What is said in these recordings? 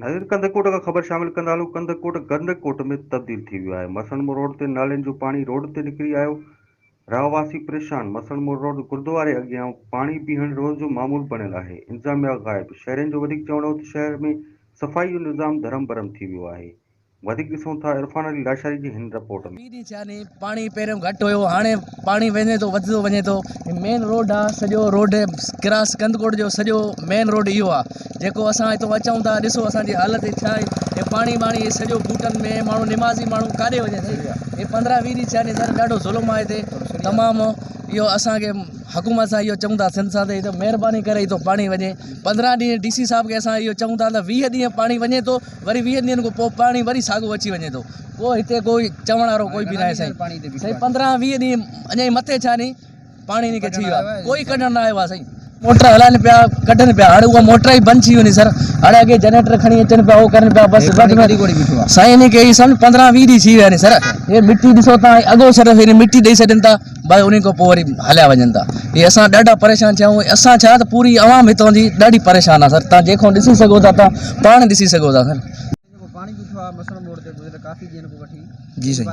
ناظرين ڪنڌڪوٽ کان خبر شامل ڪندا هلون ڪنڌڪوٽ گندڪوٽ ۾ تبديل ٿي ويو آهي مسڻ موڙ روڊ تي نالين جو پاڻي روڊ تي نڪري آيو رهواسي پريشان مسڻ موڙ روڊ گردواري اڳيان پاڻي بيهڻ روز جو معمول بڻيل آهي انتظاميا غائب شهرين جو وڌيڪ چوڻ هو ته شهر ۾ صفائي جو نظام درهم برهم ٿي ويو آهي وڌيڪ ڏسون ٿا عرفان علي لاشاري جي هن رپورٽ ۾. ٻي ڏينهن ٿيا ني پاڻي پهريون گهٽ هيو هاڻي پاڻي وڃي ٿو وڌندو وڃي ٿو هي مين روڊ آ سڄو روڊ ڪراس ڪنڌڪوٽ جو سڄو مين روڊ اهو آ جيڪو اسان هتو اچون ٿا ڏسو اسان جي حالت ڇا آهي هي پاڻي ٻاڻي هي سڄو بوٽن ۾ ماڻهو نمازي ماڻهو ڪاڏي وڃي سائين هي 15 20 ڏينهن ٿيا ني سر ڏاڍو ظلم آ هتي تمام اهو اسان کي حڪومت سان اهو چئون ٿا سنڌ سان ته مهرباني ڪري هتو پاڻي وڃي 15 ڏينهن ڊي سي صاحب کي اسان اهو چئون ٿا ته 20 ڏينهن پاڻي وڃي ٿو وري 20 ڏينهن کان پوء پاڻي وري ساڳو اچي وڃي ٿو ڪو هتي ڪوئي چوڻ وارو ڪوئي به ناهي سائين سائين 15 20 ڏينهن اڃا ئي مٿي ڇا ني پاڻي ني کي ٿي ويو آهي ڪوئي ڪڍڻ نه آيو آهي سائين موٽر هلائن پيا ڪڍن پيا هاڻي اها موٽر ئي بند ٿي وڃي سر هاڻي اڳي جنريٽر کڻي اچن پيا هو ڪرن پيا بس وڌ ۾ سائين ان کي سمجھ 15 20 ڏينهن ٿي ويا آهن سر هي مٽي ڏسو تان اڳو صرف هن مٽي ڏئي ڇڏن ٿا بس انهي کان پوء وري هليا وڃن ٿا هي اسان ڏاڍا پريشان ٿيا آهيون اسان ڇا ته پوري عوام هتان جي ڏاڍي پريشان آهي سر تان جيڪو ڏسي سگهو ٿا تان پاڻ ڏسي سگهو ٿا سر. جي سائين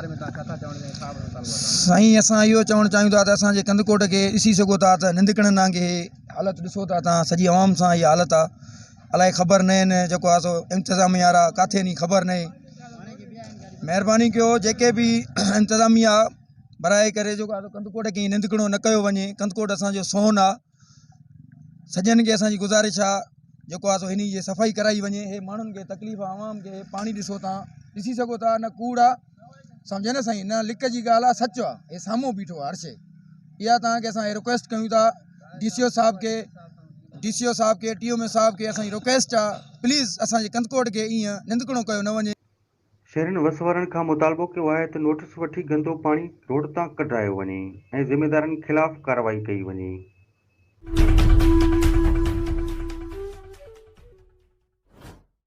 سائين اسان اهو چوڻ چاهيون ٿا ته اسان جي ڪنڌڪوٽ کي ڏسي سگهو ٿا ته نندڪڻن وانگي هي حالت ڏسو ٿا تان سڄي عوام سان هي حالت آ الائي خبر نه آهن جيڪو آ سو انتظاميا وارا ڪاٿي ني خبر نه مهرباني ڪيو جيڪي به انتظاميا برائي ڪري جيڪو آ سو ڪنڌڪوٽ کي ائين نندڪڻو نه ڪيو وڃي ڪنڌڪوٽ اسان جو سون آ سڄن کي اسان جي گذارش آ جيڪو آ سو هن جي صفائي ڪرائي وڃي هي ماڻهن کي تڪليف آ عوام کي پاڻي ڏسو تان ڏسي سگهو ٿا نه ڪوڙ آ سمجهي نه سائين نه لڪ جي ڳالهه آ سچ آ هي سامهون بيٺو آ هر شي اها تان کي اسان رڪويسٽ ڪيون ٿا ڊي سي او صاحب کي ڊي سي او صاحب کي ٽي ايم او صاحب کي اسان جي رڪويسٽ آ پليز اسان جي ڪنڌڪوٽ کي ائين نندڪڻو ڪيو نه وڃي. شهرين وس وارن کان مطالبو ڪيو آهي ته نوٽيس وٺي گندو پاڻي روڊ تان ڪڍرايو وڃي ۽ ذميدارن خلاف ڪارروائي ڪئي وڃي.